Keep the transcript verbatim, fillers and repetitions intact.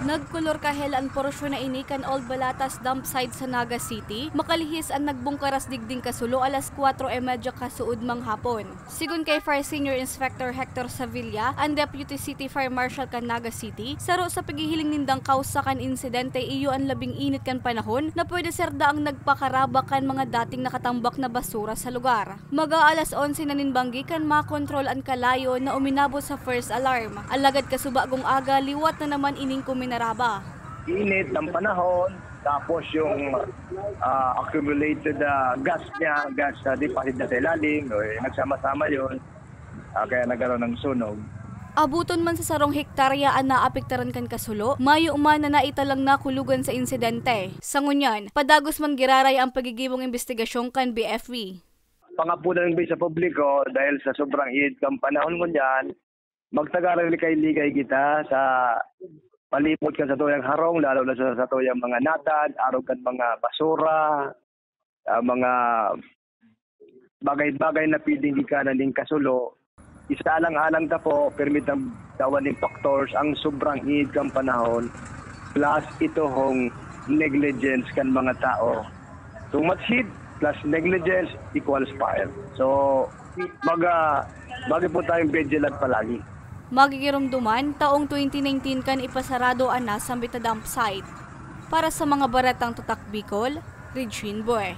Nagkolor kahel an porsyon na ini kan Old Balatas dump site sa Naga City, makalihis an nagbungkaras digding kasulo alas kwatro y medya kasuodmang hapon. Sigon kay Fire Senior Inspector Hector Sevilla, an Deputy City Fire Marshal kan Naga City, saro sa paghihiling nindang kausa kan insidente iyo an labing init kan panahon na pwede ser daang nagpakaraba kan mga dating nakatambak na basura sa lugar. Maga alas onse na nin banggi kan makontrol an kalayo na uminabot sa first alarm. Alagad kasubagong aga, liwat na naman ining kuminaraba. Init ng panahon, tapos yung, ah, accumulated, ah, gas niya, gas na deposit na sa ilalim, o, eh, nagsama-sama yun. Ah, kaya nagkaroon ng sunog. Abuton man sa sarong hektarya an naapektaran kan kasulo, mayo man na naitalang nakulugan sa insidente. Sa ngunyan, padagos man giraray ang pagigibong imbestigasyon kan B F P. Pangapunan ng sa publiko dahil sa sobrang init ng panahon ngunyan, magtagaligay-ligay kita sa palibot kan satuyang harong, lalo na sa satuyang mga natad, arog kan mga basura, ah, mga bagay-bagay na pwedeng gikanan ning kasulo. Isaalang-alang ta po, permi tang tawan ning factors, ang sobrang init kan panahon, plus ito hong negligence kan mga tao. Too much heat plus negligence equals fire. So, mag, ah, lagi po tayong vigilant palagi. Magigiromdoman, taong twenty nineteen kan ipasarado an nasambit na dump site. Para sa mga baretang Tatak Bicol, Regine Boy.